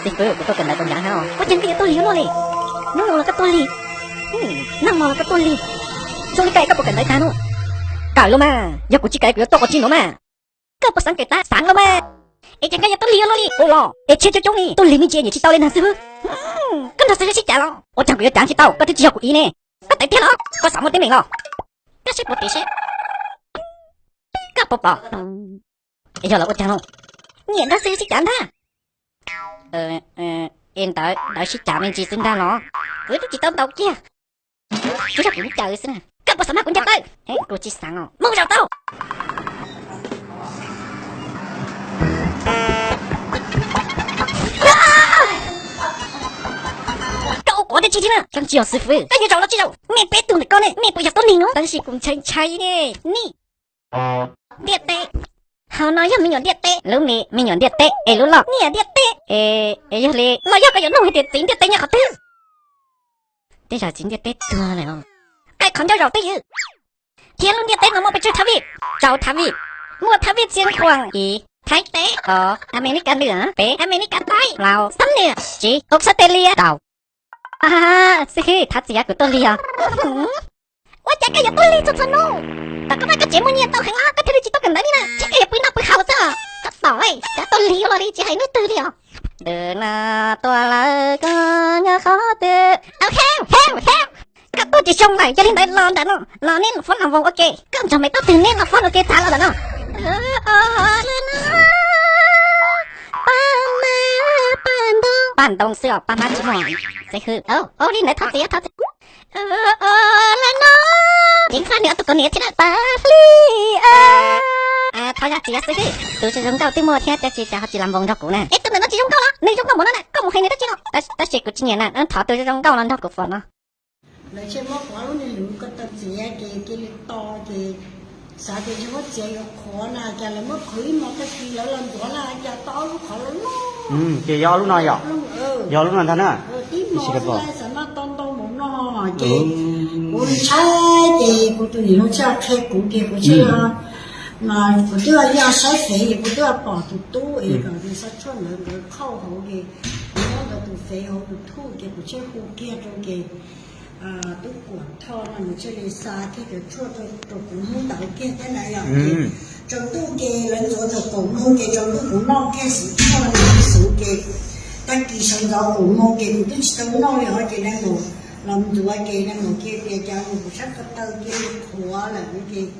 Xib fwb, kuv tuaj kawm ntawv tau ncav hab. Ua cas koj yuav tuaj lig ua luaj li? Hnub no los koj tuaj lig, nag hmo los koj tuaj lig. Zoo li koj, koj puas kawm ntawv tag no? Kawm los mas, yog kuv tsis kawm kuv yuav tuaj qhov tsis no mas. Koj puas xav kawm tab? Xav los mas. Es cas koj yuav tuaj lig ua luaj li? Ua los es tshiab coob coob li, tuaj lig me ntsis nyiam tsis tau li ntag xib fwb. Koj nrog xib fwb sib cav los? Ua cas kuv yuav cav tsis tau, koj twb tsis yog kuv ib ne. Koj tawv tiag los? Koj xav muaj teeb meem los? Koj saib puas pom seb. Koj puas pom? Es yog los ua cas no? Nyiam nrog xib fwb sib cav ntag. Es ntawd, ntawd sib cav me ntsis xwb ntag los? Kuv twb tsis tau ntaus kiag. Kuv yog kuv caw xwb na. Koj puas xav mag kuv ncav tawb? Kuv tsis xav os. Mus zaum tau. Koj ua quav dab tsi thiab na? Koj tsis yog xib fwb, koj yuav zaum los tsis zaum? Nej peb tug ntawm koj ne, nej puas yog tuab neeg no? Tab sis kuv ntshai ntshai ne. Nej, ntiaj teb. Hauv no yog me nyuam ntiaj teb, lub me, me nyuam ntiaj teb es lub loj niam ntiaj teb. Es yog li los yog koj yuav nug hais tias txiv ntiaj teb nyob qhov twg? Tej zaum txiv ntiaj teb tuag lawm. Qe qhov ncauj zaum twj ywm. Thiab lub ntiaj teb no muaj pes tsawg thav vij? Rau thav vij. Muaj thav vij txia nkuas ib, Thaib teb ob, Amelikas nwj peb, Amelikas taib plaub, Xab Nias tsib, Australia rau. Xib hwb, thov txim, kuv tuaj lig os. Ua cas koj yuav tuaj lig txog txog no? Tom qab no koj tsev muaj nyiaj tau heev os, koj thiaj li tsis tuaj kawm ntawv li na. Tsis koj yuav pw noj pw haus xwb os. Koj tom, koj tuaj lig los li tsis hais hnub twg li os. Ntawm no tuaj lawm koj nyob qhov twg? Au, hev hev hev. Koj tuaj tsis zoo lawm, yog li ntawd los ntawm no los nej los fob los voos ua ke. Koj nrog me tub twg nej los fob ua ke txav los ntawm no. Paj mab paj ntoo, paj ntoo xwb os, paj mab tsis muaj. Xib hwb, ua li ntawd thov txim, thov txim. Ua li no, ceev faj nws ob tug tuav niam thiab na. Paj Hli, thov zam txim xib hwb, tus zoo zoo nkauj twb muaj thiab, tab sis cas ho tsis los voos nrog kuv na? Es tus ntawm no tsis zoo nkauj los? Nws zoo nkauj npaum no na, koj mus hais nws dab tsi no? Tab sis kuv tsis nyiam na, thov tus zoo zoo nkauj los nrog kuv foom no. Lawv tseem muab qhuav lub niag lus ko taw txiav ces cia li to ces xav tias yog muab txiav yuav qhuav na, cas lawv muab qhwv ib hmos tag kis lawv los ntxuav na, cas to ob lub qhov loj loj. Ces yog ob lub no yom? Yog ob lub no ntag na. Tib hmos xwb xav mas to ntau npaum no ces kuv ntshai ces kuv tus niam hluas thiaj qhia kuv tias kuv thiaj, kuv twb yog saib fev es kuv twb pom tus tub es kom nws xa tshuaj ntawd nkawd qhauj hauv ces kuv muab nkawd tus fev hauv YouTube ces kuv thiaj hu kiag rau ces tub Kuam Thoj no nws thiaj li xa kiag cov tshuaj rau kuv hnub ntawd kiag thiab na yom. Ces tsaus ntuj ces lawv ntxuav thaum kaum moos ces tsaus ntuj kuv noj kiag xwb, tshuaj no xuv ces tag kis sawv ntxov kaum moos ces kuv twb tsis tau noj li os ces nais maum los ntxuav ces nais maum cia tias cas kuv sab ko taw cia li qhuav lawm ces kuv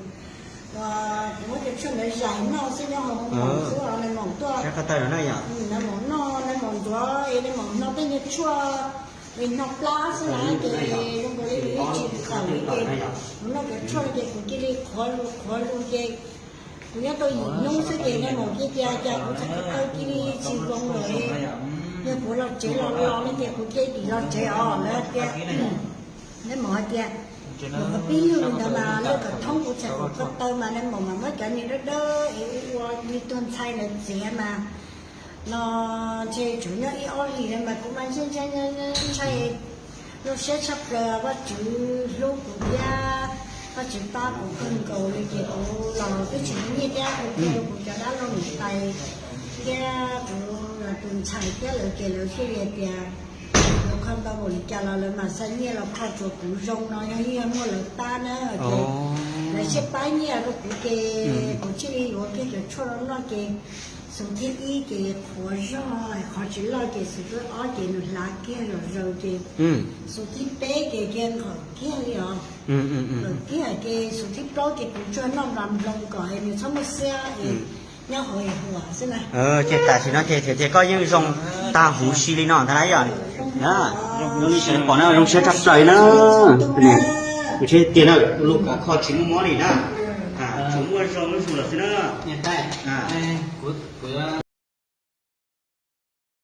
muab cov tshuaj ntawd zais noj xwb nyob hauv hoo maum xwb os, nais maum tuaj, nais maum noj, nais maum ntxuav es nais maum hno tej niag tshuaj es hno plab xwb na ces zoo nkaus li kuv yeej tsis txaus li ces kuv noj cov tshuaj no ces kuv cia li qhuav lug qhuav lug ces kuv nyob tau yim hnub xwb ces nais maum cia tias cas kuv txhais ko taw cia li tsis zoo lawm. Yog kuv los tsev los los no ces kuv cia li los tsev os, lawv tias, nais maum hais tias, maum qhov pib lug li ntawd mas lawv kom thoob kuv txhais ko taw mas nais maum mas muab cov niag dawb dawb es ua ua li tuag ntxhais ntawd txiav mas no ntshe tsuas nyob ib ob hlis no mas kuv mas ntshai ntshai ntshai, zoo siab tshaj plaws Vajtswv hlub kuv thiab Vajtswv pab kuv kawg nkaus li ces kuv los twb tsis muaj nyiaj thiab kuv cia rau kuv cov dab laug niam tais thiab kuv tus ntxhais thiab lawv ces lawv thiaj li hais tias yuav kho ntau npaum li cas los lawv mam xa nyiaj los kho tsuas kuv zoo no yog yeej yog muaj lawv pab na ces lawv thiaj pab nyiaj rau kuv ces kuv thiaj li yuav kiag cov tshuaj no noj ces xuv thib ib ces qhuav zog, qhov tsis loj ces xuv thib ob ces nws hlav kiag zom zaws ces xuv thib peb ces cia nqawm kiag li os. Nqawm kiag ces xuv thib plaub ces kuv tsuas noj nplas nploos kom nws txhob muaj xiab es nyob hauv es huam xwb na. Ces tam sim no ces tias koj yeej zoo tag huv si li no ntag na yom. Zoo li sawv pom na, zoo siab tshaj plaws na. Kuv tsis tias na, lub kav kho tsis muaj mob li na. Tsuas muaj zoo lub zus lawm xwb na.